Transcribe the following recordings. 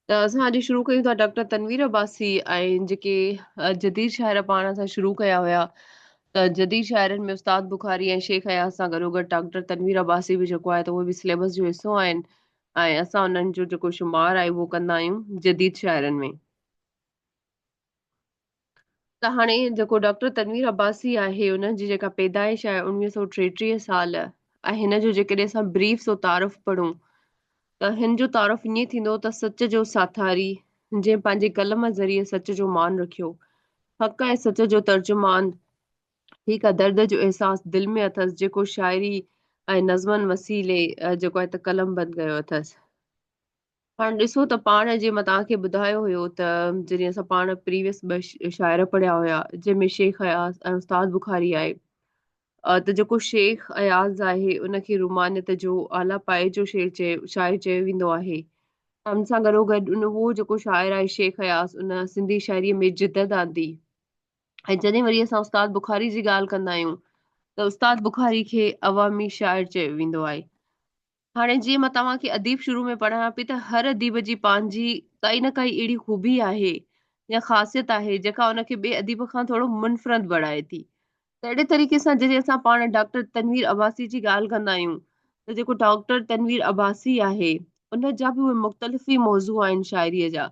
ته اسان اڄ شروع ڪيون ٿا ڊاڪٽر تنوير عباسي ۽ جيڪي جديد شاعر پاڻ اسان شروع ڪيا هيا ته جديد شاعرن ۾ استاد بخاري ۽ شيخ اياز سان گڏوگڏ ڊاڪٽر تنوير عباسي به جيڪو آهي ته اهي به سليبس جو حصو آهن ۽ اسان انهن جو جيڪو شمار آهي اهو ڪندا آهيون جديد شاعرن ۾. ته هاڻي جيڪو ڊاڪٽر تنوير عباسي آهي ان جي جيڪا پيدائش آهي 1933 سال ۽ هن جو جيڪڏهن اسان بريف سو تعارف پڙهون ته هن جو تعارف ائين ٿيندو ته سچ جو ساٿاري، جنهن پنهنجي قلم ذريعي سچ جو مان رکيو. حق ۽ سچ جو ترجمان، ٺيڪ آ، درد جو احساس دل ۾ اٿس، جيڪو شاعري ۽ نظمن وسيلي جيڪو آهي ته قلمبند ڪيو اٿس. هاڻ ڏسو ته پاڻ جيئن مان توهان کي ٻڌايو هيو ته جڏهن اسان پاڻ پريويس ٻه شاعر پڙهيا هيا، جنهن ۾ شيخ اياز ۽ استاد بخاري آهي، ته جيڪو شيخ اياز آهي ان کي رومانيت جو اعليٰ پائي جو شعر چيو شاعر چيو ويندو آهي. ان سان گڏوگڏ ان اهو جيڪو شاعر آهي شيخ اياز ان سنڌي شاعريء ۾ جدت آندي ۽ جڏهن وري اسان استاد بخاري جي ڳالهه ڪندا آهيون ته استاد بخاري کي عوامي شاعر چيو ويندو آهي. هاڻي جيئن مان توهان کي اديب شروع ۾ پڙهايان پئي ته هر اديب جي پنهنجي ڪائي نه ڪائي اهڙي خوبي آهي يا خاصيت آهي جيڪا ان کي ٻئي اديب کان ٿورو منفرد بڻائي ٿي. ته اهڙي طريقي سان جڏهن اسان پاڻ ڊاڪٽر تنوير عباسي جي ڳالهه ڪندا آهيون ته جيڪو ڊاڪٽر تنوير عباسي آهي ان جا به اهي مختلف ئي موضوع آهن شاعريء جا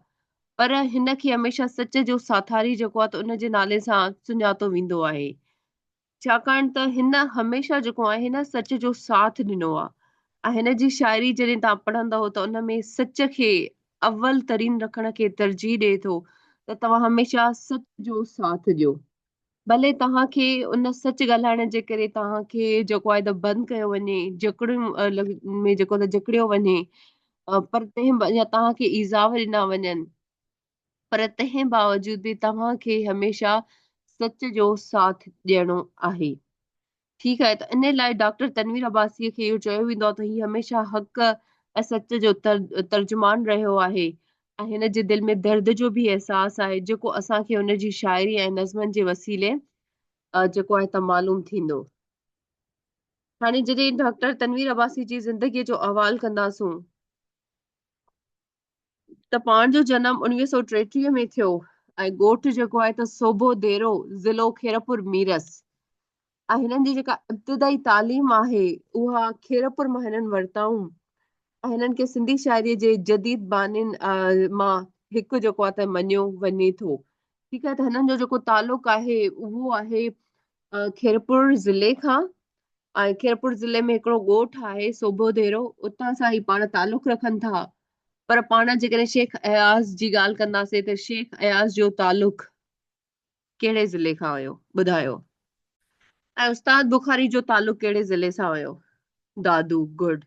پر هن کي هميشه سچ جو ساٿاري جيڪو آهي ته ان جي نالي سان سڃاتو ويندو آهي. ڇاڪاڻ ته هن هميشه جيڪو آهي نه سچ جو ساٿ ڏنو آهي ۽ هن جي شاعري جڏهن توهان پڙهندؤ ته ان ۾ سچ کي اول ترين رکڻ کي ترجيح ڏئي ٿو ته توهان هميشه سچ جو ساٿ ڏيو ڀلي توهان کي ان سچ ڳالهائڻ جي ڪري توهان کي جيڪو آهي ته بند ڪيو وڃي جڪڙيون ۾ جيڪو ته جڪڙيو وڃي پر تنهن يا توهان کي ايذاء ڏنا وڃن پر تنهن باوجود به توهان کي هميشه سچ جو ساٿ ڏيڻو آهي. ٺيڪ آهي ته ان لاء ڊاڪٽر تنوير عباسيء کي اهو چيو ويندو آهي ته هي هميشه حق ۽ سچ جو ترجمان رهيو آهي ۽ هن جي دل ۾ درد جو به احساس آهي جيڪو اسان کي هن جي شاعري ۽ نظمن جي وسيلي جيڪو آهي ته معلوم ٿيندو. هاڻي جڏهن ڊاڪٽر تنوير عباسي جي زندگيء جو احوال ڪنداسون. ته پاڻ جو جنم 1933 ۾ ٿيو ۽ ڳوٺ جيڪو آهي ته صوڀو ديرو ضلعو خيرپور ميرس ۽ هنن جي جيڪا ابتدائي تعليم آهي اها خيرپور مان هنن ورتائون ۽ هنن کي سنڌي شاعري جي جديد بانين مان هڪ جيڪو آهي ته مڃيو وڃي ٿو. ٺيڪ آهي ته هنن جو جيڪو تعلق آهي اهو آهي خيرپور ضلعي کان ۽ خيرپور ضلعي ۾ هڪڙو ڳوٺ آهي سوڀو ديرو اتان سان هي پاڻ تعلق رکن ٿا پر پاڻ جيڪڏهن شيخ اياز جي ڳالهه ڪنداسين ته شيخ اياز جو تعلق ڪهڙي ضلعي کان هيو ٻڌايو ۽ استاد بخاري جو تعلق ڪهڙي ضلعي سان هيو؟ دادو گڊ.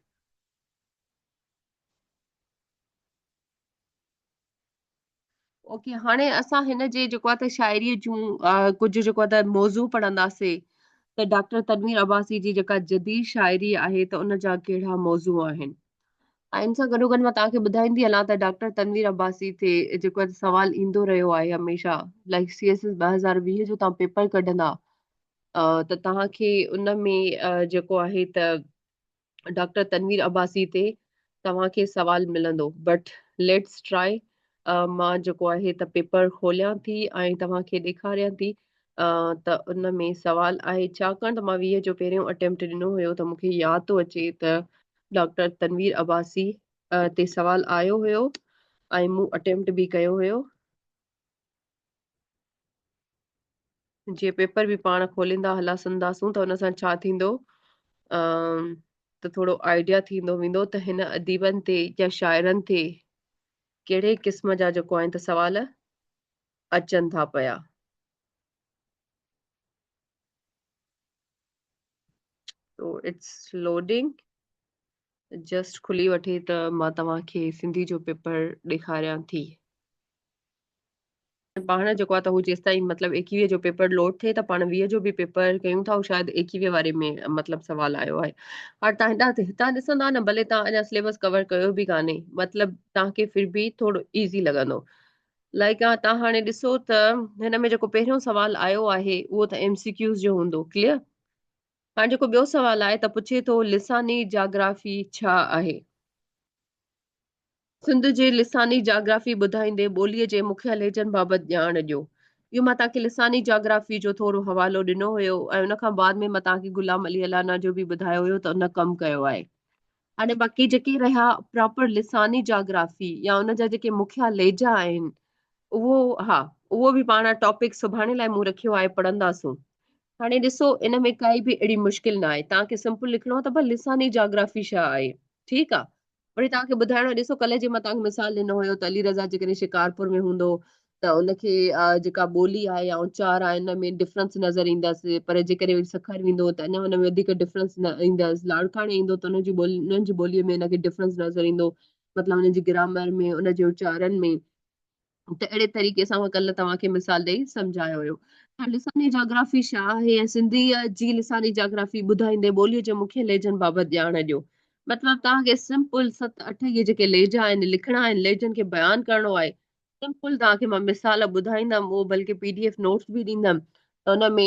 اوڪي هاڻي اسان هن جي جيڪو آهي ته شاعريء جون ڪجهه جيڪو آهي ته موضوع پڙهنداسين ته ڊاڪٽر تنوير عباسي جي جيڪا جديد شاعري آهي ته ان جا ڪهڙا موضوع آهن ۽ ان سان گڏو گڏ مان توهان کي ٻڌائيندي هلان ته ڊاڪٽر تنوير عباسي تي جيڪو آهي سوال ايندو رهيو آهي هميشه لائڪ سي ايس ايس 2020 جو توهان پيپر ڪڍندا ته توهان کي ان ۾ جيڪو آهي ته ڊاڪٽر تنوير عباسي تي توهان کي سوال ملندو بٽ let's try مان جيڪو آهي ته پيپر کوليان ٿي ۽ توهان کي ڏيکاريان ٿي ته ان ۾ سوال آهي ڇاڪاڻ ته مان 20 جو پهريون اٽيمپٽ ڏنو هيو ته مون کي ياد ٿو اچي ته ڊاڪٽر تنوير عباسي تي سوال آيو هيو ۽ مون اٽيمپٽ به ڪيو هيو. جي پيپر به پاڻ کوليندا هلاسنداسون ته ان سان ڇا ٿيندو ته ٿورو آئيڊيا ٿيندو ويندو ته هن اديبن تي يا شاعرن تي ڪهڙي قسم جا جيڪو آهن ته سوال اچن ٿا پيا. So it's loading. Just کلي وٺي ته مان توهان کي سنڌي جو پيپر ڏيکاريان ٿي. پاڻ جيڪو آهي ته هو جيستائين مطلب ايڪويهه جو پيپر لوڊ ٿئي ته پاڻ 20 جو به پيپر ڪيون ٿا هو شايد ايڪويهه واري ۾ مطلب سوال آيو آهي. هاڻ تان هيڏا هتان ڏسندا نه ڀلي تان اڃا سليبس ڪور ڪيو به ڪانهي مطلب تان کي ڦر به ٿورو ايزي لڳندو. لائڪ تان هاڻي ڏسو ته هن ۾ جيڪو پهريون سوال آيو آهي اهو ته ايم سي ڪيوز جو هوندو ڪليئر. هاڻ جيڪو ٻيو سوال آهي ته پڇي ٿو لساني جاگرافي ڇا آهي؟ سنڌ جي لساني جاگرافي ٻڌائيندي ٻوليء جي مکيه لهجن بابت ڄاڻ ڏيو. اهو مان توهان کي لساني جاگرافي جو ٿورو حوالو ڏنو هيو ۽ ان کان بعد ۾ مان توهان کي غلام علي الانا جو به ٻڌايو هيو ته ان ڪم ڪيو آهي. هاڻي باقي جيڪي رهيا پراپر لساني جاگرافي يا ان جا جيڪي مکيه لهجا آهن اهو ها اهو به پاڻ ٽاپڪ سڀاڻي لاء مون رکيو آهي پڙهنداسون. هاڻي ڏسو ان ۾ ڪائي به اهڙي مشڪل نه آهي توهان کي سمپل لکڻو آهي ته ڀا لساني جاگرافي ڇا آهي ٺيڪ آهي. وري توهان کي ٻڌائڻو ڏسو ڪلهه جي مان توهان کي مثال ڏنو هيو ته علي رضا جيڪڏهن شڪارپور ۾ هوندو ته ان کي جيڪا ٻولي آهي يا اچار آهي ان ۾ ڊفرنس نظر ايندس پر جيڪڏهن وري سکر ويندو ته اڃا ان ۾ وڌيڪ ڊفرنس نه ايندس لاڙڪاڻي ايندو ته ان جي ٻولي انهن جي ٻوليء ۾ ان کي ڊفرنس نظر ايندو مطلب ان جي گرامر ۾ ان جي اچارن ۾ ته اهڙي طريقي سان مان ڪلهه توهان کي مثال ڏئي سمجهايو هيو. ته لساني جاگرافي ڇا آهي ۽ سنڌيء جي لساني جاگرافي ٻڌائيندي ٻوليء جي مکيه لهجن بابت ڄاڻ ڏيو. مطلب توهان کي سمپل ست اٺ اهي جيڪي لهجا آهن لکڻا آهن لهجن کي بيان ڪرڻو آهي. سمپل توهان کي مان مثال ٻڌائيندم اهو بلڪه پي ڊي ايف نوٽس به ڏيندم ته ان ۾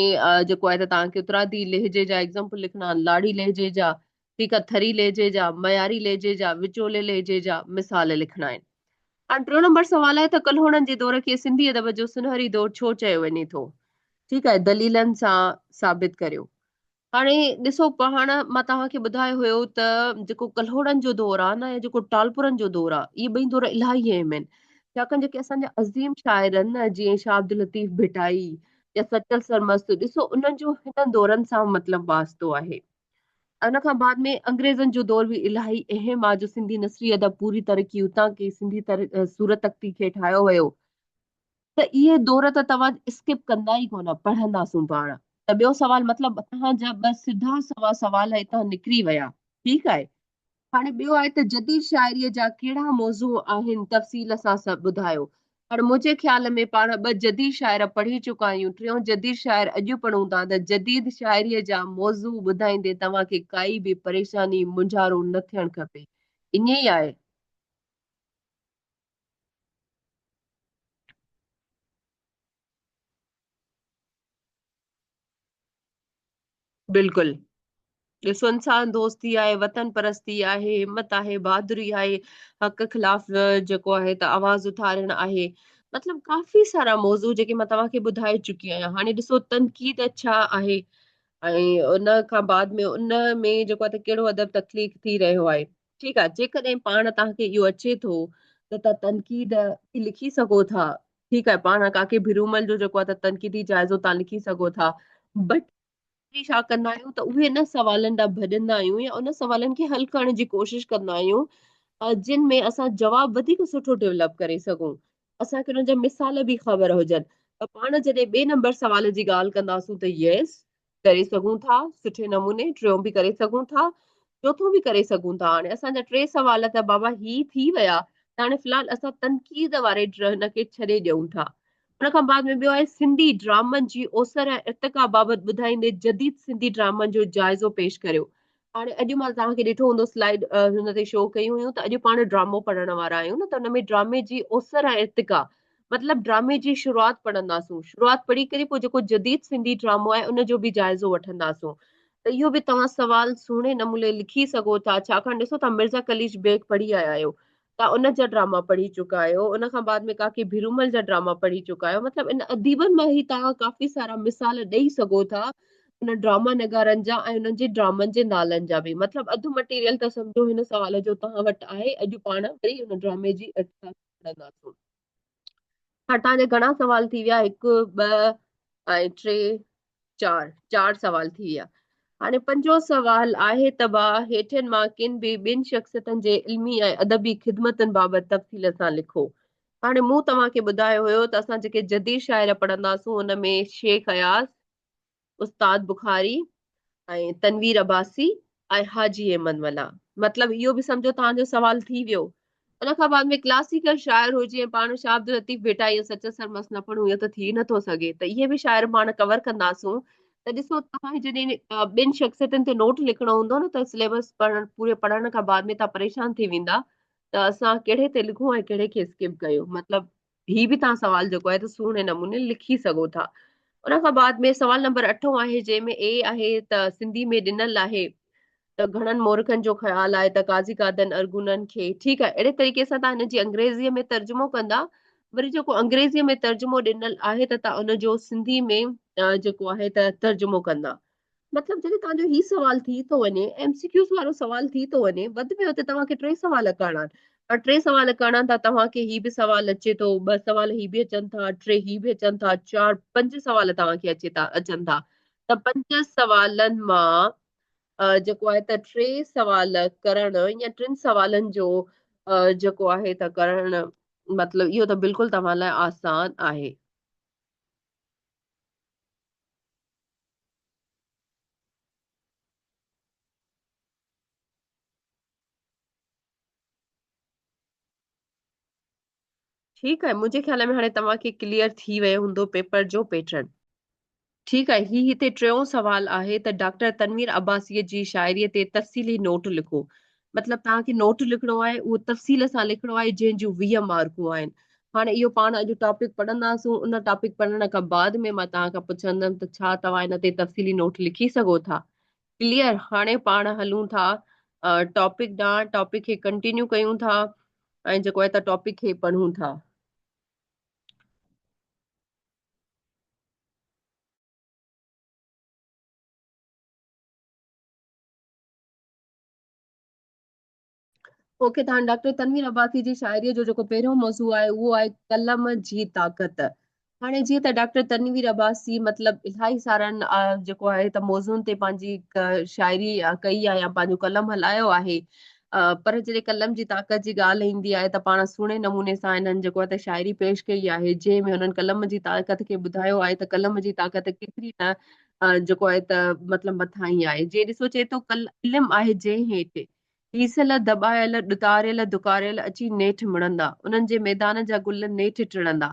جيڪو آهي ته توهان کي اترادي لهجي جا ايگزامپل لکڻا آهن لاڙي لهجي جا ٺيڪ آهي ٿري لهجي جا معياري لهجي جا وچولي لهجي جا مثال لکڻا آهن. هاڻ ٽيون نمبر سوال آهي ته ڪلهوڙن جي دور کي سنڌي ادب جو سنهري دور ڇو چيو وڃي ٿو؟ ٺيڪ آهي دليلن سان ثابت ڪريو. هاڻي ڏسو پاڻ مان توهان کي ٻڌايو هيو ته جيڪو ڪلهوڙن جو دور آهي نه يا جيڪو ٽالپرن جو دور آهي اهي ٻئي دور الاهي اهم آهن ڇاڪاڻ جيڪي اسان جا عظيم شاعر آهن نه جيئن شاهه عبداللطيف ڀٽائي يا سچل سرمست ڏسو انهن جو هنن دورن سان مطلب واسطو آهي. ان کان بعد ۾ انگريزن جو دور به الاهي اهم آ جو سنڌي نثري ادب پوري ترقي اتان ڪئي سنڌي صورت تختي کي ٺاهيو ويو ته اهي دور ته توهان اسڪپ ڪندا ئي ڪونه پڙهنداسون پاڻ ته ٻيو سوال مطلب توهان جا ٻه سڌا سوا سوال هتان نڪري ويا ٺيڪ آهي هاڻي ٻيو آهي ته جديد شاعريء جا ڪهڙا موضوع آهن تفصيل سان سڀ ٻڌايو. هاڻي منهنجي خيال ۾ پاڻ ٻه جديد شاعر پڙهي چڪا آهيون، ٽيون جديد شاعر اڄ پڙهون ٿا ته جديد شاعريء جا موضوع ٻڌائيندي توهان کي ڪائي به پريشاني، مونجهارو نه ٿيڻ کپي. ائين ئي آهي؟ بلڪل. ڏسو انسان دوستي آهي، وطن پرستي آهي، همت آهي، بهادري آهي، حق خلاف جيڪو آهي ته آواز اٿارڻ آهي. مطلب ڪافي سارا موضوع جيڪي مان توهان کي ٻڌائي چڪي آهيان. هاڻي ڏسو تنقيد ڇا آهي ۽ ان کان بعد ۾ ان ۾ جيڪو آهي ته ڪهڙو ادب تخليق ٿي رهيو آهي. ٺيڪ آهي جيڪڏهن پاڻ توهان کي اهو اچي ٿو ته توهان تنقيد لکي سگهو ٿا. ٺيڪ آهي پاڻ ڪاڪي ڀيرومل جو جيڪو آهي ته تنقيدي جائزو توهان لکي سگهو ٿا. بٽ وري ڇا ڪندا آهيون ته اهي ان سوالن ڏانهن ڀڄندا آهيون يا ان سوالن کي حل ڪرڻ جي ڪوشش ڪندا آهيون جن ۾ اسان جواب وڌيڪ سٺو ڊيولپ ڪري سگهون اسان کي انهن جا مثال به خبر هجن ته پاڻ جڏهن ٻئي نمبر سوال جي ڳالهه ڪنداسون ته يس ڪري سگهون ٿا سٺي نموني ٽيون به ڪري سگهون ٿا چوٿون به ڪري سگهون ٿا هاڻي اسان جا ٽي سوال ته بابا هي ٿي ويا ته هاڻي في الحال اسان تنقيد واري هن کي ڇڏي ڏيون ٿا ان کان بعد ۾ ٻيو آهي سنڌي ڊرامن جي اوسر ۽ ارتقا بابت ٻڌائيندي جديد سنڌي ڊرامن جو جائزو پيش ڪريو. هاڻي اڄ مان توهان کي ڏٺو هوندو سلائيڊ هن تي شو ڪيون هيون ته اڄ پاڻ ڊرامو پڙهڻ وارا آهيون نه ته ان ۾ ڊرامي جي اوسر ۽ ارتقا مطلب ڊرامي جي شروعات پڙهنداسون شروعات پڙهي ڪري پوء جيڪو جديد سنڌي ڊرامو آهي ان جو به جائزو وٺنداسون ته اهو به توهان سوال سهڻي نموني لکي سگهو ٿا ڇاڪاڻ ڏسو توهان مرزا قليچ بيگ پڙهي آيا آهيو توهان ان جا ڊراما پڙهي چڪا آهيو ان کان بعد ۾ ڪاڪي ڀيرومل جا ڊراما پڙهي چڪا آهيو مطلب ان اديبن مان هي توهان ڪافي سارا مثال ڏئي سگهو ٿا ان ڊراما نگارن جا ۽ انهن جي ڊرامن جي نالن جا به مطلب اڌ مٽيريل ته سمجهو هن سوال جو توهان وٽ آهي اڄ پاڻ وري ان ڊرامي جي ارتقا پڙهنداسون. هاڻ توهان جا گهڻا سوال ٿي ويا هڪ ٻه ۽ ٽي چار چار سوال ٿي ويا هاڻي پنجون سوال آهي ته با هيٺين مان ڪن به ٻن شخصيتن جي علمي ۽ ادبي خدمتن بابت تفصيل سان لکو هاڻي مون توهان کي ٻڌايو هيو ته اسان جيڪي جديد شاعر پڙهنداسون ان ۾ شيخ اياز استاد بخاري ۽ تنوير عباسي ۽ حاجي احمد ملاح مطلب اهو به سمجهو توهان جو سوال ٿي ويو ان کان بعد ۾ ڪلاسيڪل شاعر هجي ۽ پاڻ شاهه عبداللطيف ڀٽائي ۽ سچل سرمست نه پڙهون اهو ته ٿي نٿو سگهي ته اهي به شاعر پاڻ ڪور ڪنداسون ته ڏسو توهان جڏهن ٻن شخصيتن تي نوٽ لکڻو هوندو نه ته سليبس پڙهڻ پوري پڙهڻ کان بعد ۾ توهان پريشان ٿي ويندا ته اسان ڪهڙي تي لکون ۽ ڪهڙي کي اسڪپ ڪيون مطلب هي به توهان سوال جيڪو آهي ته سهڻي نموني لکي سگهو ٿا. ان کان بعد ۾ سوال نمبر اٺون آهي جنهن ۾ اي آهي ته سنڌي ۾ ڏنل آهي ته ته گهڻن مورخن جو خيال آهي ته قاضي قادن ارغونن کي ٺيڪ آهي اهڙي طريقي سان توهان هن جي انگريزيء ۾ ترجمو ڪندا وري جيڪو انگريزيء ۾ ترجمو ڏنل آهي ته توهان ان جو سنڌي ۾ جيڪو آهي ته ترجمو ڪندا. مطلب جڏهن توهان جو هي سوال ٿي ٿو وڃي ايم سي ڪيوز وارو سوال ٿي ٿو وڃي وڌ ۾ وڌ توهان کي ٽي سوال ڪرڻا آهن پر ٽي سوال ڪرڻا آهن ته توهان کي هي به سوال اچي ٿو ٻه سوال هي به اچن ٿا ٽي هي به اچن ٿا چار پنج سوال توهان کي اچي ٿا اچن ٿا ته پنج سوالن مان جيڪو آهي ته ٽي سوال ڪرڻ يا ٽن سوالن جو جيڪو آهي ته ڪرڻ مطلب اهو ته بلڪل توهان لاء آسان آهي. ٺيڪ آهي منهنجي خيال ۾ هاڻي توهان کي ڪليئر ٿي ويو هوندو پيپر جو پيٽرن. ٺيڪ آهي هي هتي ٽيون سوال آهي ته ڊاڪٽر تنوير عباسيء جي شاعريء تي تفصيلي نوٽ لکو. مطلب توهان کي نوٽ لکڻو آهي اهو تفصيل سان لکڻو آهي جنهن جون 20 مارڪون آهن. هاڻي اهو پاڻ اڄ ٽاپڪ پڙهنداسون ان ٽاپڪ پڙهڻ کان بعد ۾ مان توهان کان پڇندم ته ڇا توهان ان تي تفصيلي نوٽ لکي سگهو ٿا. ڪليئر هاڻي پاڻ هلون ٿا ٽاپڪ ڏانهن ٽاپڪ کي ڪنٽينيو ڪيون ٿا ۽ جيڪو آهي ته ٽاپڪ کي پڙهون ٿا. اوڪي ته هاڻي ڊاڪٽر تنوير عباسي جي شاعريء جو جيڪو پهريون موضوع آهي اهو آهي قلم جي طاقت. هاڻي جيئن ته ڊاڪٽر تنوير عباسي مطلب الاهي سارن جيڪو آهي ته موضوعن تي پنهنجي شاعري ڪئي آهي يا پنهنجو قلم هلايو آهي پر جڏهن قلم جي طاقت جي ڳالهه ايندي آهي ته پاڻ سهڻي نموني سان انهن جيڪو آهي ته شاعري پيش ڪئي آهي جنهن ۾ انهن قلم جي طاقت کي ٻڌايو آهي ته قلم جي طاقت ڪيتري نه جيڪو آهي ته مطلب مٿانهين آهي جيئن ڏسو چئي ٿو ڪل علم آهي جنهن هيٺ هيسيل، دٻايل، ڏتاريل، ڌڪاريل اچي نيٺ مڙندا. انهن جي ميدان جا گل نيٺ ٽڙندا.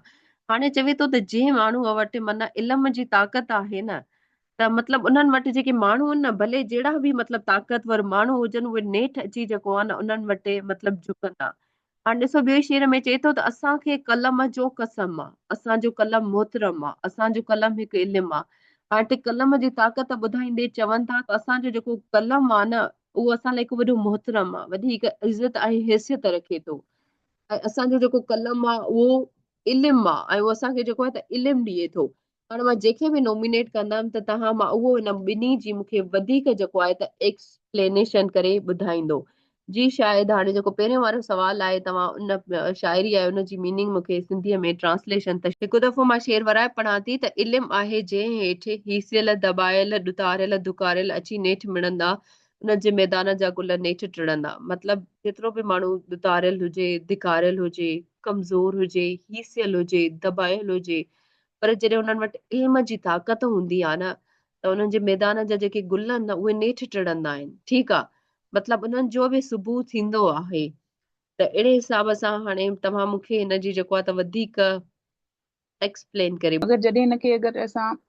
هاڻي چوي ٿو ته جنهن ماڻهوء وٽ معنيٰ علم جي طاقت آهي نه ته مطلب انهن وٽ جيڪي ماڻهو آهن نه ڀلي جهڙا به مطلب طاقتور ماڻهو هجن اهي نيٺ اچي جيڪو آهي نه انهن وٽ مطلب جهڪندا. هاڻي ڏسو ٻئي شعر ۾ چئي ٿو ته اسان کي قلم جو قسم آ، اسان جو قلم محترم آ، اسان جو قلم هڪ علم آ. هاڻي هتي قلم جي طاقت ٻڌائيندي چون ٿا ته اسان جو جيڪو قلم آ نه اهو اسان لاء هڪ وڏو محترم آ، وڏي هڪ عزت ۽ حيثيت رکي ٿو ۽ اسان جو جيڪو قلم آ اهو علم آ ۽ اهو اسان کي جيڪو آهي ته علم ڏئي ٿو. هاڻي مان جنهن کي به نومينيٽ ڪندم ته توهان مان اهو هن ٻنهي جي مون کي وڌيڪ جيڪو آهي ته ايڪسپلينيشن ڪري ٻڌائيندو. جي شايد هاڻي جيڪو پهريون وارو سوال آهي توهان ان شاعري آهي ان جي ميننگ مون کي سنڌيء ۾ ٽرانسليشن ته هڪ دفعو مان شعر ورائي پڙهان ٿي ته علم آهي جنهن هيٺ هيسيل، دٻايل، ڏتاريل، ڌڪاريل اچي نيٺ مڙندا، انهن جي ميدان جا گل نيٺ ٽڙندا. مطلب جيترو به ماڻهو ڏتاريل هجي، ڌڪاريل هجي، ڪمزور هجي، هيسيل هجي، دٻايل هجي، پر جڏهن انهن وٽ علم جي طاقت هوندي آهي نه ته انهن جي ميدان جا جيڪي گل آهن نه اهي نيٺ ٽڙندا آهن ٺيڪ آهي مطلب انهن جو به صبح ٿيندو آهي ته اهڙي حساب سان هاڻي توهان مون کي هن جي جيڪو آهي ته وڌيڪ ايڪسپلين ڪري مگر جڏهن هن کي اگر اسان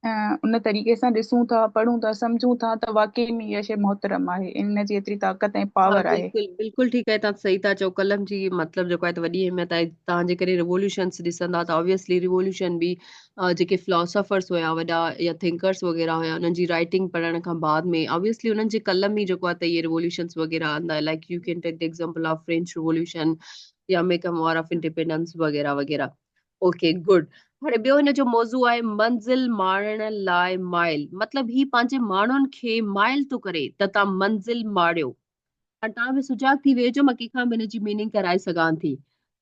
ان طريقي سان ڏسون ٿا پڙهون ٿا سمجهون ٿا ته واقعي ۾ اها شيء محترم آهي ان جي ايتري طاقت ۽ ها پاور آهي. بلڪل بلڪل ٺيڪ آهي توهان صحيح ٿا چئو قلم جي مطلب جيڪو آهي ته وڏي اهميت آهي توهان جيڪڏهن ريووليوشنس ڏسندا ته آبويسلي ريووليوشن به جيڪي فلاسافرس هيا وڏا يا ٿنڪرس وغيره هيا انهن جي رائٽنگ پڙهڻ کان بعد ۾ آبويسلي انهن جي قلم ئي جيڪو آهي ته اهي ريووليوشنس وغيره آندا like you can take the example of French revolution يا امريڪن وار آف انڊيپينڊنس وغيره وغيره اوڪي گڊ هاڻي ٻيو هن جو موضوع آهي منزل ماڻڻ لاء مائل مطلب هي پنهنجي ماڻهن کي مائل ٿو ڪري ته تان منزل ماڻيو هاڻي تان به سجاڳ ٿي ويهجو مان ڪنهن کان به هن جي ميننگ ڪرائي سگهان ٿي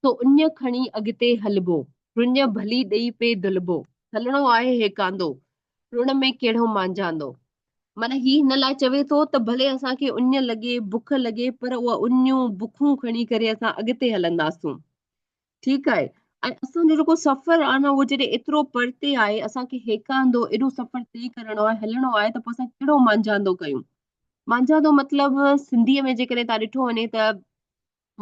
سو اڃ کڻي اڳتي هلبو رڃ ڀلي ڏئي پئي دلبو هلڻو آهي هيڪاندو رڻ ۾ ڪهڙو مانجهاندو معنيٰ هي هن لاء چوي ٿو ته ڀلي اسان کي اڃ لڳي بک لڳي پر اها اڃون بکون کڻي ڪري اسان اڳتي هلنداسون ٺيڪ آهي ۽ اسان جو جيڪو سفر آهي نه اهو جڏهن ايترو پرتي آهي اسان کي هيڪاندو ايڏو سفر طئي ڪرڻو آهي هلڻو آهي ته پوء اسان ڪهڙو مانجهاندو ڪيون مانجهاندو مطلب سنڌيء ۾ جيڪڏهن تان ڏٺو وڃي ته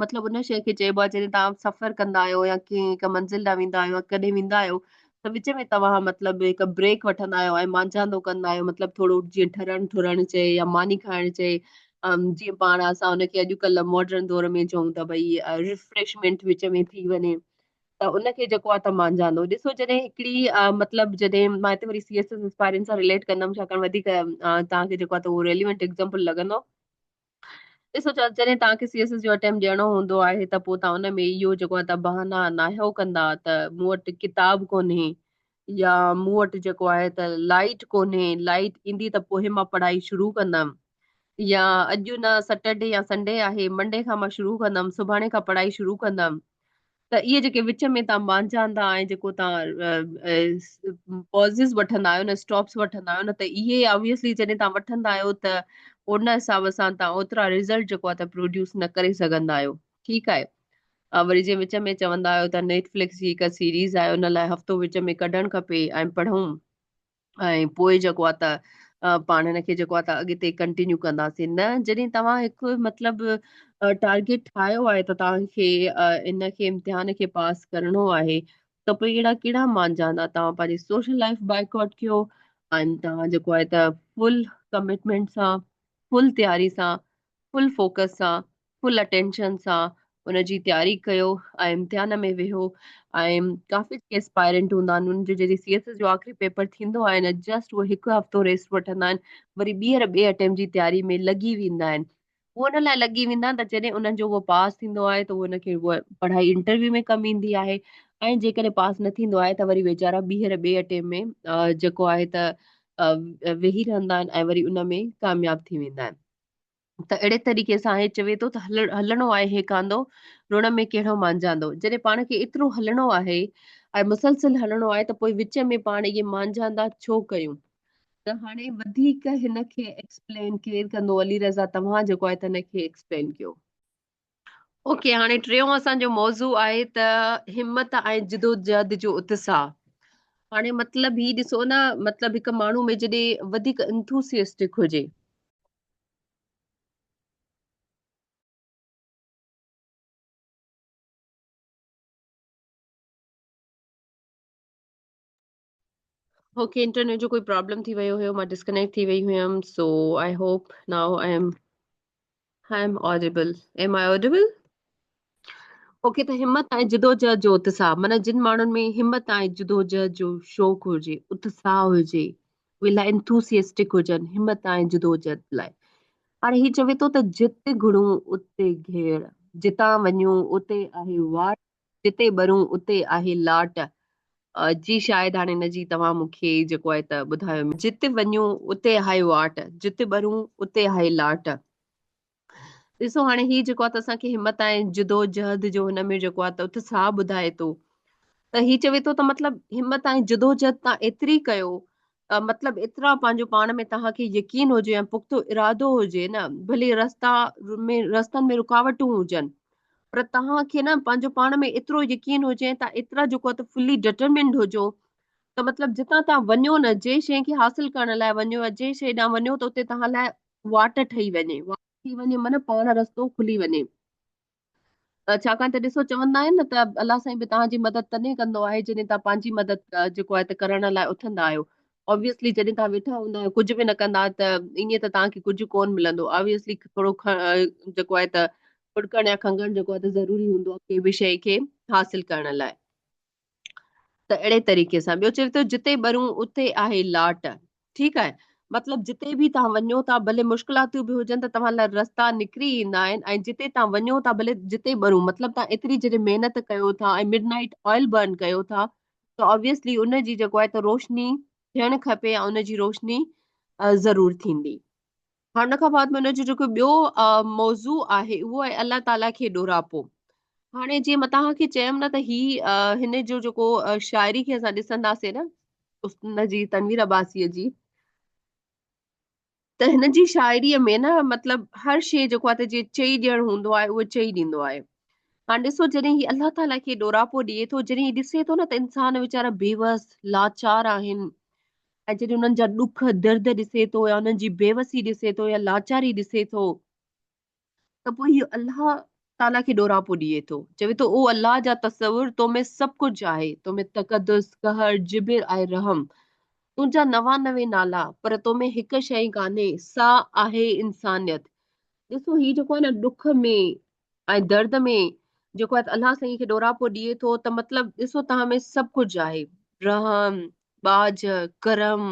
مطلب ان شيء کي چئبو آهي جڏهن تان سفر ڪندا آهيو يا ڪنهن هڪ منزل ڏانهن ويندا آهيو يا ڪڏهن ويندا آهيو ته وچ ۾ توهان مطلب هڪ بريڪ وٺندا آهيو ۽ مانجهاندو ڪندا آهيو مطلب ٿورو جيئن ٺرڻ ٺرڻ چئي يا ماني کائڻ چئي جيئن پاڻ اسان ان کي اڄڪلهه ماڊرن دور ۾ چئون ته ڀئي ريفريشمينٽ وچ ۾ ٿي وڃي ته ان کي جيڪو آهي ته مانجهاندو ڏسو جڏهن هڪڙي مطلب جڏهن مان هتي وري سي ايس ايس اسپائرين سان رليٽ ڪندم ڇاڪاڻ وڌيڪ توهان کي جيڪو آهي ته اهو ريليونٽ ايگزامپل لڳندو. ڏسو جڏهن توهان کي سي ايس ايس جو اٽيمپٽ ڏيڻو هوندو آهي ته پوء توهان ان ۾ اهو جيڪو آهي ته بهانا ناهيو ڪندا ته مون وٽ ڪتاب ڪونهي يا مون وٽ جيڪو آهي ته لائيٽ ڪونهي، لائيٽ ايندي ته پوء مان پڙهائي شروع ڪندم يا اڄ نه سيٽرڊي يا سنڊي آهي منڊي کان مان شروع ڪندم، سڀاڻي کان پڙهائي شروع ڪندم. ته اهي جيڪي وچ ۾ تان مانجهاندا ۽ جيڪو تان پازز وٺندا آهيو نه اسٽاپس وٺندا آهيو نه ته اهي آبويسلي جڏهن تان وٺندا آهيو ته ان حساب سان تان اوترا رزلٽ جيڪو آهي ته پروڊيوس نه ڪري سگهندا آهيو ٺيڪ آهي وري جي وچ ۾ چوندا آهيو ته نيٽ فلڪس جي هڪ سيريز آهي ان لاء هفتو وچ ۾ ڪڍڻ کپي ۽ پڙهون ۽ پوء جيڪو آ ته پاڻ هن کي جيڪو آ ته اڳتي ڪنٽينيو ڪنداسين نه جڏهن توهان هڪ مطلب ٽارگيٽ ٺاهيو آهي ته توهان کي ان کي امتحان کي پاس ڪرڻو آهي ته پوء اهڙا ڪهڙا مانجهاندا توهان پنهنجي سوشل لائف بائيڪاٽ ڪيو ۽ توهان جيڪو آهي ته فل ڪمٽمينٽ سان فل تياري سان فل فوڪس سان فل اٽينشن سان ان جي تياري ڪيو ۽ امتحان ۾ ويهو ۽ ڪافي جيڪي اسپائرنٽ هوندا آهن انهن جو جڏهن سي ايس ايس جو آخري پيپر ٿيندو آهي نه جسٽ اهي هڪ هفتو ريسٽ وٺندا آهن وري ٻيهر ٻئي اٽيمپٽ جي تياري ۾ لڳي ويندا آهن اهو ان لاء لڳي ويندا آهن ته جڏهن انهن جو اهو پاس ٿيندو آهي ته اهو ان کي اهو پڙهائي انٽرويو ۾ ڪم ايندي آهي ۽ جيڪڏهن پاس نه ٿيندو آهي ته وري ويچارا ٻيهر ٻئي اٽيمپٽ ۾ جيڪو آهي ته ويهي رهندا آهن ۽ وري ان ۾ ڪامياب ٿي ويندا آهن ته اهڙي طريقي سان هي چوي ٿو ته هلڻو آهي هيڪاندو، روئڻ ۾ ڪهڙو مانجهاندو. جڏهن پاڻ کي ايترو هلڻو آهي ۽ مسلسل هلڻو آهي ته پوء وچ ۾ پاڻ اهي مانجهاندا ڇو ڪيون؟ ته هاڻي وڌيڪ هن کي ايڪسپلين ڪير ڪندو؟ علي رضا توهان جيڪو آهي ته هن کي ايڪسپلين ڪيو. اوڪي هاڻي ٽيون اسان جو موضوع آهي ته همت ۽ جدوجهد جو اتساهه. هاڻي مطلب هي ڏسو نه مطلب هڪ ماڻهو ۾ جڏهن وڌيڪ انٿوسيسٽڪ هجي. اوڪي انٽرنيٽ جو ڪوئي پرابلم ٿي ويو هيو مان ڊسڪنيڪٽ ٿي وئي هيم so I hope now I am audible am I audible okay ته همت ۽ جدوجهد جو اتساهه معنی جن ماڻهن ۾ همت ۽ جدوجهد جو شوق هجي اتساهه هجي اهي لاء انٿوسيسٽڪ هجن همت ۽ جدوجهد لاء هاڻي هي چوي ٿو ته جت گهڙون اتي گهيڙ جتان وڃون اتي آهي واٽ جتي ٻرون اتي آهي لاٽ جي شايد هاڻي ان جي توهان مون کي جيڪو آهي ته ٻڌايو جت وڃون اتي آهي واٽ جت ٻرون اتي آهي لاٽ ڏسو هاڻي هي جيڪو آهي ته اسان کي همت ۽ جدوجهد جو هن ۾ جيڪو آهي ته اتساهه ٻڌائي ٿو ته هي چوي ٿو ته مطلب همت ۽ جدوجهد تان ايتري ڪيو مطلب ايترا پنهنجو پاڻ ۾ توهان کي يقين هجي ۽ پختو ارادو هجي نه ڀلي رستا ۾ رستن ۾ رڪاوٽون هجن پر توهان کي نه پنهنجو پاڻ ۾ ايترو يقين هجي ۽ تان ايترا جيڪو آهي ته فلي ڊٽرمنڊ هجو ته مطلب جتان تان وڃو نه جنهن شيء کي حاصل ڪرڻ لاء وڃو يا جنهن شيء ڏانهن وڃو ته اتي توهان لاء واٽ ٺهي وڃي، واٽ ٿي وڃي معنيٰ پاڻ رستو کلي وڃي. ڇاڪاڻ ته ڏسو چوندا آهن نه ته الله سائين به توهان جي مدد تڏهن ڪندو آهي جڏهن توهان پنهنجي مدد جيڪو آهي ته ڪرڻ لاء اٿندا آهيو. آبويسلي جڏهن توهان ويٺا هوندا آهيو ڪجهه به نه ڪندا ته ائين ته توهان کي ڪجهه ڪونه ملندو. آبويسلي ٿورو جيڪو آهي ته کڙڪڻ يا کنگهڻ جيڪو آهي ته ضروري هوندو آهي ڪنهن به شيء کي حاصل ڪرڻ لاء. ته اهڙي طريقي سان ٻيو چوي ٿو جتي ٻرون اتي آهي لاٽ ٺيڪ آهي مطلب جتي به توهان وڃو ٿا ڀلي مشڪلاتون به هجن ته توهان لاء رستا نڪري ايندا آهن ۽ جتي توهان وڃو ٿا ڀلي جتي ٻرون مطلب توهان ايتري جڏهن محنت ڪيو ٿا ۽ مڊ نائٽ آئل برن ڪيو ٿا ته آبويسلي ان جي جيڪو آهي ته روشني ٿيڻ کپي ۽ ان جي روشني ضرور ٿيندي هاڻ ان کان بعد ۾ ان جو جيڪو ٻيو موضوع آهي اهو آهي الله تعاليٰ کي ڏوراپو. هاڻي جيئن مان توهان کي چيم نه ته هي هن جو جيڪو شاعري کي اسان ڏسنداسين نه ان جي تنوير عباسيء جي ته هن جي شاعريء ۾ نه مطلب هر شيء جيڪو آهي ته جيئن چئي ڏيڻ هوندو آهي اهو چئي ڏيندو آهي. هاڻ ڏسو جڏهن هي الله تعاليٰ کي ڏوراپو ڏئي ٿو جڏهن هي ڏسي ٿو نه ته انسان ويچارا بيوس لاچار آهن ۽ جڏهن انهن جا ڏک درد ڏسي ٿو يا انهن جي بيوسي ڏسي ٿو يا لاچاري ڏسي ٿو ته پوء هي الله تعاليٰ کي ڏوراپو ڏئي ٿو چوي ٿو او الله جا تصور تو ۾ سڀ ڪجهه آهي تو ۾ تقدس قهر جبر ۽ رحم تنهنجا 99 نالا پر تو ۾ هڪ شيء ڪانهي سا آهي انسانيت ڏسو هي جيڪو آهي نه ڏک ۾ ۽ درد ۾ جيڪو آهي الله سائين کي ڏوراپو ڏئي ٿو ته مطلب ڏسو توهان ۾ سڀ ڪجهه آهي رحم ٻاجهه ڪرم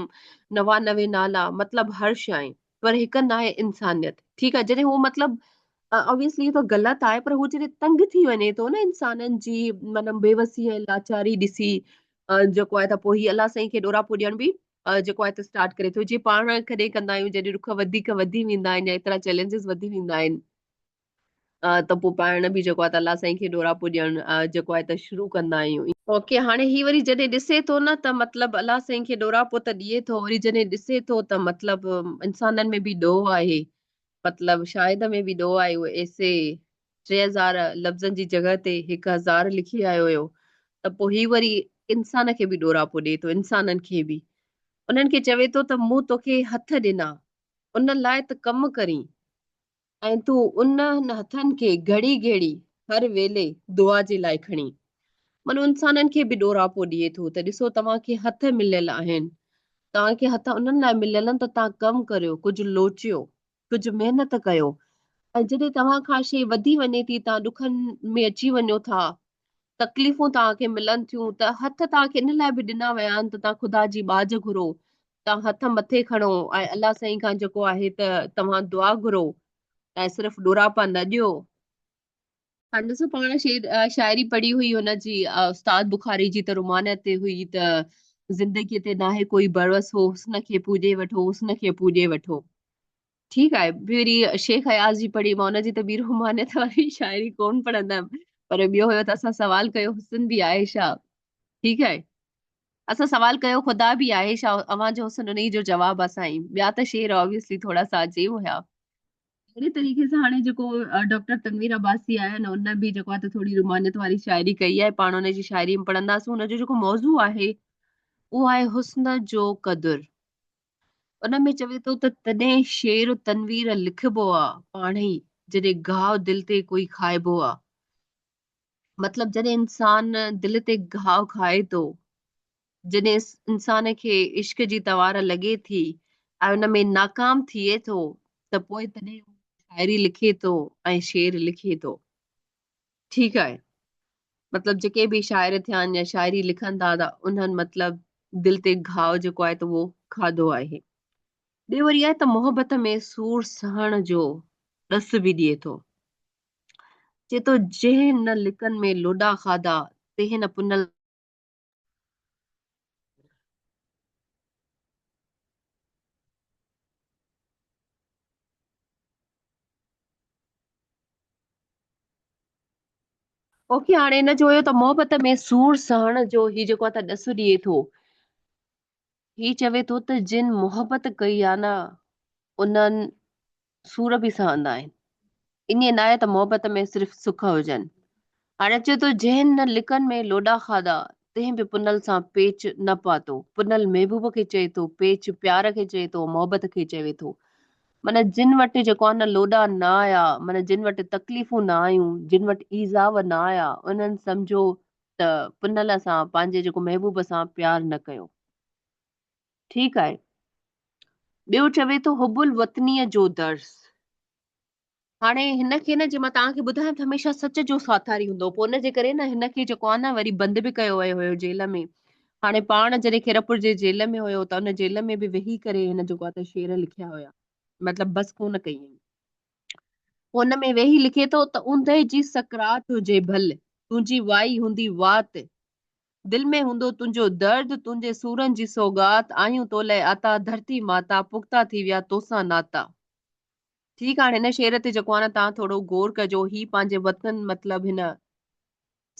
99 نالا مطلب هر شيء پر هڪ ناهي انسانيت ٺيڪ آهي جڏهن هو مطلب آبويسلي ته غلط آهي پر هو جڏهن تنگ ٿي وڃي ٿو نه انسانن جي معنيٰ بيوسي ۽ لاچاري ڏسي جيڪو آهي ته پوء هي الله سائين کي ڏوراپو ڏيڻ به جيڪو آهي ته اسٽارٽ ڪري ٿو. جي پاڻ ڪڏهن ڪندا آهيون جڏهن ڏک وڌيڪ وڌي ويندا آهن يا ايترا چئلينجز وڌي ويندا آهن ته پوء پاڻ به جيڪو آهي ته الله سائين کي ڏوراپو ڏيڻ جيڪو آهي ته شروع ڪندا آهيون. اوڪي هاڻي هي وري جڏهن ڏسي ٿو نه ته مطلب الله سائين کي ڏوراپو ته ڏئي ٿو وري جڏهن ڏسي ٿو ته مطلب انسانن ۾ به ڏوهه آهي مطلب شاهد ۾ به ڏوهه آهي اهو ايسي 3000 لفظن جي جڳهه تي 1000 لکي آيو هيو ته پوء هي وري انسان کي به ڏوراپو ڏئي ٿو انسانن کي به انهن کي چوي ٿو ته مون توکي هٿ ڏنا ان لاء ته ڪم ڪرين ۽ تون انهن هٿن کي گهڙي گهڙي هر ويلي دعا جي لاء کڻي. من انسانن کي به ڏوراپو ڏئي ٿو ته ڏسو توهان کي هٿ مليل آهن، توهان کي هٿ انهن لاء مليل آهن ته توهان ڪم ڪريو، ڪجهه لوچيو، ڪجهه محنت ڪيو ۽ جڏهن توهان کان شيء وڌي وڃي ٿي، توهان ڏکن ۾ اچي وڃو ٿا، تڪليفون توهان کي ملن ٿيون ته هٿ توهان کي ان لاء به ڏنا ويا آهن ته توهان خدا جي ٻاجهه گهرو، توهان هٿ مٿي کڻو ۽ الله سائين کان جيڪو آهي ته توهان دعا گهرو ۽ صرف ڏوراپا نه ڏيو. هاڻي ڏسو پاڻ شعر شاعري پڙهي هئي هن جي استاد بخاري جي ته رومانيت تي هئي ته زندگي تي ناهي ڪوئي ڀروسو حسن کي پوڄي وٺو حسن کي پوڄي وٺو. ٺيڪ آهي وري شيخ اياز جي پڙهي مان ان جي ته ٻي رومانيت واري شاعري ڪون پڙهندم پر ٻيو هيو ته اسان سوال ڪيو حسن به آهي ڇا؟ ٺيڪ آهي اسان سوال ڪيو خدا به آهي ڇا اوهان جو حسن انهي جو جواب آ سائين ٻيا ته شعر آبويسلي ٿورا سا عجيب هيا. اهڙي طريقي سان هاڻي جيڪو ڊاڪٽر تنوير عباسي آهي نه ان به جيڪو آهي ته ٿوري رومانيت واري شاعري ڪئي آهي پاڻ ان جي شاعري ۾ پڙهنداسون ان جو جيڪو موضوع آهي اهو آهي حسن جو قدر ان ۾ چوي ٿو ته تڏهن شعر تنوير لکبو آ پاڻهي جڏهن گهاء دل تي ڪوئي کائبو آ. مطلب جڏهن انسان دل تي گهاء کائي ٿو، جڏهن انسان کي عشق جي توار لڳي ٿي ۽ ان ۾ ناڪام ٿئي ٿو ته پوء تڏهن هو شاعري لکي ٿو ۽ شعر لکي ٿو. ٺيڪ آهي. مطلب جيڪي به شاعر ٿيا آهن يا شاعري لکن ٿا ته انهن مطلب دل تي گهاء جيڪو آهي ته اهو کاڌو آهي. ٻيو وري آهي ته محبت ۾ سور سهڻ جو ڏس به ڏئي ٿو. چي ٿو جنهن نه لڪن ۾ لوڏا کاڌا، تنهن نه پنل. اوکي هاڻي هن جو هيو ته محبت ۾ سور سهڻ جو هي جيڪو آ ته ڏس ڏئي ٿو. هي چوي ٿو ته جن محبت ڪئي آ نه انهن سور به سهندا آهن. ائين ناهي ته محبت ۾ صرف سک هجن. هاڻي اچي ٿو جنهن نه لڪن ۾ لوڏا کاڌا، تنهن به پنهل سان پيچ نه پاتو. پنهل محبوب کي چئي ٿو، پيچ پيار کي چئي ٿو، محبت کي چوي ٿو. معنيٰ جن وٽ جيڪو آهي نه لوڏا نه آيا، معنيٰ جن وٽ تڪليفون نه آيون، جن وٽ ايذاء نه آيا، انهن سمجهو ته پنهل سان پنهنجي جيڪو محبوب سان پيار نه ڪيو. ٺيڪ آهي. ٻيو چوي ٿو حب الوطنيء جو درس. هاڻي هن کي نه جي مان توهان کي ٻڌايان ته هميشه سچ جو ساٿاري هوندو هو پوء ان جي ڪري نه هن کي جيڪو آهي نه وري بند به ڪيو ويو هيو جيل ۾ هاڻي پاڻ جڏهن خيرپور جي جيل ۾ هيو ته ان جيل ۾ به ويهي ڪري هن جيڪو آهي ته شعر لکيا هيا مطلب بس ڪونه ڪئي هئي پوء ان ۾ ويهي لکي ٿو ته اوندهه جي سڪرات هجي ڀل تنهنجي وائي هوندي وات دل ۾ هوندو تنهنجو درد، تنهنجي سورن جي سوغات، آهيون تو لئه آتا، ڌرتي ماتا، پختا ٿي ويا توسان ناتا. ٺيڪ هاڻي هن شعر تي جيڪو آهي نه توهان ٿورو غور ڪجو هي پنهنجي وطن مطلب هن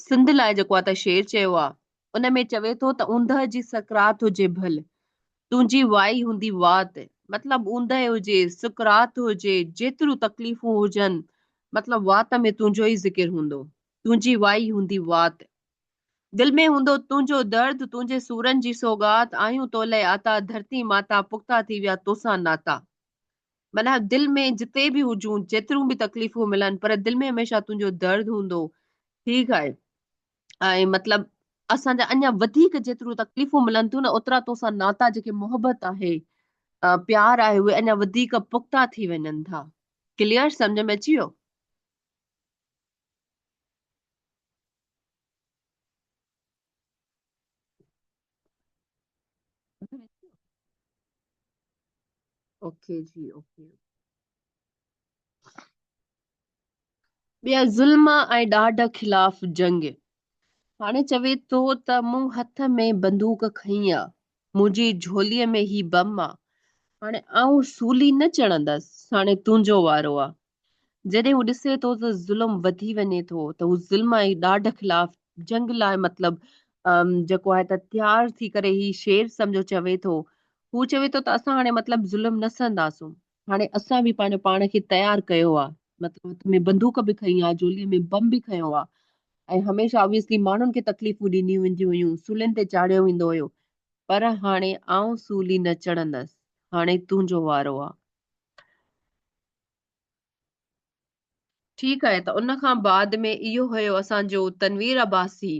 سنڌ لاء جيڪو آهي ته شعر چيو آهي ان ۾ چوي ٿو ته اوندهه جي سڪرات هجي ڀل تنهنجي وائي هوندي وات مطلب اوندهه هجي سڪرات هجي جيتريون تڪليفون هجن مطلب وات ۾ تنهنجو ئي ذڪر هوندو تنهنجي وائي هوندي وات دل ۾ هوندو تنهنجو درد، تنهنجي سورن جي سوغات، آهيون تو لئه آتا، ڌرتي ماتا، پختا ٿي ويا توسان ناتا. معنيٰ دل ۾ جتي به هجون، جيتريون به تڪليفون ملن، پر دل ۾ هميشه تنهنجو درد هوندو. ٺيڪ آهي. ۽ مطلب اسان جا اڃا وڌيڪ جيتريون تڪليفون ملن ٿيون نه، اوترا توسان ناتا جيڪي محبت آهي، پيار آهي، اهي اڃا وڌيڪ پختا ٿي وڃن ٿا. ڪليئر؟ سمجهه ۾ اچي ويو؟ اوڪي جي اوڪي. ٻيا ظلم ۽ ڏاڍ خلاف جنگ. هاڻي چوي ٿو ته مون هٿ ۾ بندوق کنئي آ، منهنجي جهوليء ۾ هي بم آ، هاڻي آئون سولي نه چڙهندس، هاڻي تنهنجو وارو آ. جڏهن هو ڏسي ٿو ته ظلم وڌي وڃي ٿو ته هو ظلم ۽ ڏاڍ خلاف جنگ لاء مطلب جيڪو آهي ته تيار ٿي ڪري هي شعر سمجهو چوي ٿو. هو چوي ٿو ته اسان هاڻي مطلب ظلم نه سهنداسون. هاڻي اسان به پنهنجو پاڻ کي تيار ڪيو آ مطلب هٿ ۾ بندوق به کنئي آ جهولي ۾ بم به کنيو آ ۽ هميشه آبويسلي ماڻهن کي تڪليفون ڏنيون وينديون هيون سولين تي چاڙهيو ويندو هيو پر هاڻي آئون سولي نه چڙهندس هاڻي تنهنجو وارو آ. ٺيڪ آهي ته ان کان بعد ۾ اهو هيو اسان جو تنوير عباسي.